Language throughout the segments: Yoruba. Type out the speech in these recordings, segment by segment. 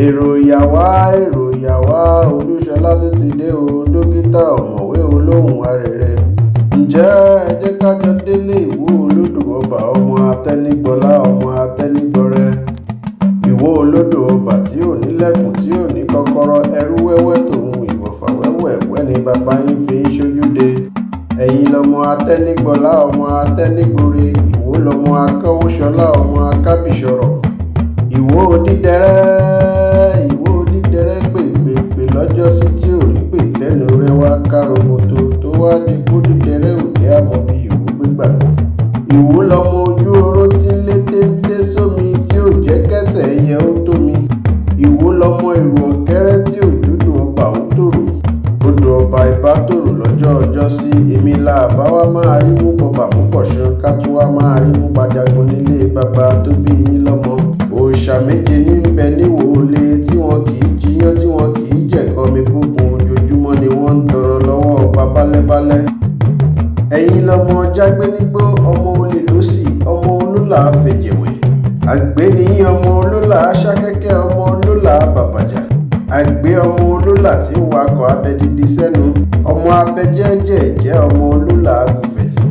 Èrò ìyá wa, èrò ìyá wa, Olúṣọlá tún ti dé o, dókítà ọ̀mọ̀wé olóhùn arére. Ǹjẹ́ ẹ jẹ́ ká jọ délé ìwọ olódò ọba ọmọ Atẹnigbọlá ọmọ Atẹnigbọrẹ. Ìwọ olódò ọba tí ò nílẹ̀kùn tí ò ní kọ́kọ́rọ́, ẹrú wẹ́wẹ́ tòun ìwọ̀fà wẹ́wẹ̀wẹ́ ni bàbá yín fi ń ṣojúde. Ẹ̀yin lọmọ Atẹnigbọlá ọmọ Atẹnigbore, ìwọ lọmọ Akọ́wóṣọlá ọmọ Akábìṣọ̀rọ̀. Ìwọ odídẹrẹ́, ìwọ odídẹrẹ́ pèpèpè lọ́jọ́sí tí ò rí pè tẹ́nu rẹ̀ wá káròbótó tó wá di kódídẹrẹ́ òde àmọ́ bí ìwọ gbégbà. Ìwọ lọmọ ojú oró tí ń lé téńté sómi tí ò jẹ́ kẹ́sẹ̀ ẹyẹ ó tó mi. Ìwọ lọmọ ìrù ọ̀kẹ́rẹ́ tí ò jódò ọba ó tòrò. Odò ọba ìbá tòrò lọ́jọ́ ọjọ́sí, èmi là bá wá máa rí mú bọba mú pọ̀ṣọ́ ká tún wá máa rí mú pàjágun nílé bàbá tó bí yín lọ́mọ. Òòṣà méje ní ń bẹ níwòólé tí wọn kì í jiyán tí wọn kì í jẹ̀kọ mi bógun, ojoojúmọ́ ni wọ́n ń tọrọ lọ́wọ́ ọba bálẹ́bálẹ́. Ẹ̀yin lọmọ jágbénígbó, ọmọ olè lósì, ọmọ olólà fẹ̀jẹ̀wẹ̀. Àgbẹ̀ nìyí ọmọ olólà ṣákẹ́kẹ́, ọmọ olólà bàbàjà. Àgbẹ̀ ọmọ olólà tí ń wakọ̀ abẹ dídí sẹ́nu, ọmọ abẹ jẹ́jẹ̀jẹ́, ọmọ olólà gùfẹ̀tì.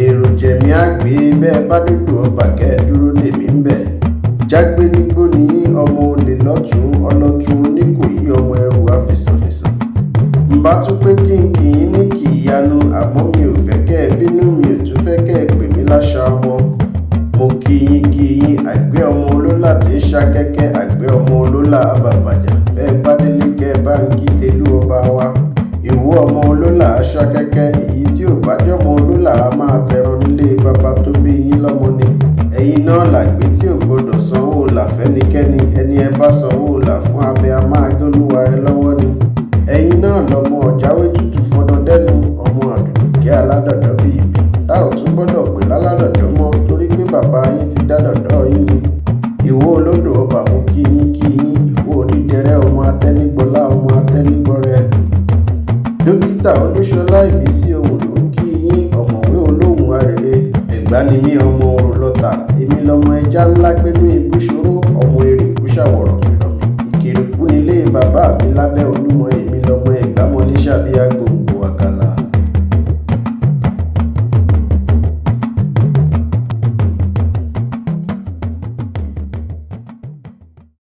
Èrò jẹ̀mí àgbẹ̀ bẹ́ẹ̀ bá dòdò ọba kẹ́ ẹ dúró dèmí ń bẹ̀. Jágbénígbó nìyí ọmọ olè lọ́tùn ọlọ́tún oníkòyí ọmọ ẹrù àfìsànfìsàn. Ǹbá tún pé kí n kì í ní kì í yanu, àmọ́ mi ò fẹ́ kẹ́ ẹ bínú, mi ò tún fẹ́ kẹ́ ẹ pè mí láṣà ọmọ. Mo kí yín kí yín, àgbẹ̀ ọmọ olólà tí ń ṣakẹ́kẹ́, àgbẹ̀ ọmọ olólà bàbàjà. Bẹ́ẹ̀ bá délé kẹ́ ẹ bá ń kí tẹlú ọba wa. Ìwọ ọmọ olólà ṣakẹ́kẹ́, èyí tí ò bá jọmọ olólà á máa tẹran nílé bàbá tó bí yín lọ́mọ ni. Ẹ̀yin náà làgbé tí ò gbọdọ̀ sanwó là fẹ́nikẹ́ni, ẹni ẹ bá sanwó là fún abẹ a máa gólúwa rẹ lọ́wọ́ ni. Ẹ̀yin náà lọmọ ọ̀jáwé tútù fọdún dẹ́nu, ọmọ àdùdùkẹ́ aládọ̀dọ̀ bíi ibì tá ò tún gbọ́dọ̀ pè láládọ̀dọ̀ mọ́ torí pé bàbá yín ti dádọ̀dọ̀ yín ni. Ìwọ olódò ọba mo kí yín kí yín, ìwọ odídẹrẹ́ ọmọ Atẹnigbọlá ọmọ Atẹnigbọrẹ. Dókítà Olúṣọlá Ìmísí ohùn ló ń kí yín, ọ̀mọ̀wé olóhùn arére. Ẹ̀gbá ni mí ọmọ òrò lọ́tà, èmi lọmọ ẹja ńlá gbénú ibú ṣòro, ọmọ èrèkú ṣàwọ̀rọ̀ mìrọ̀mì. Ìkèrèkú nílé bàbá mi lábẹ́ Olúmọ.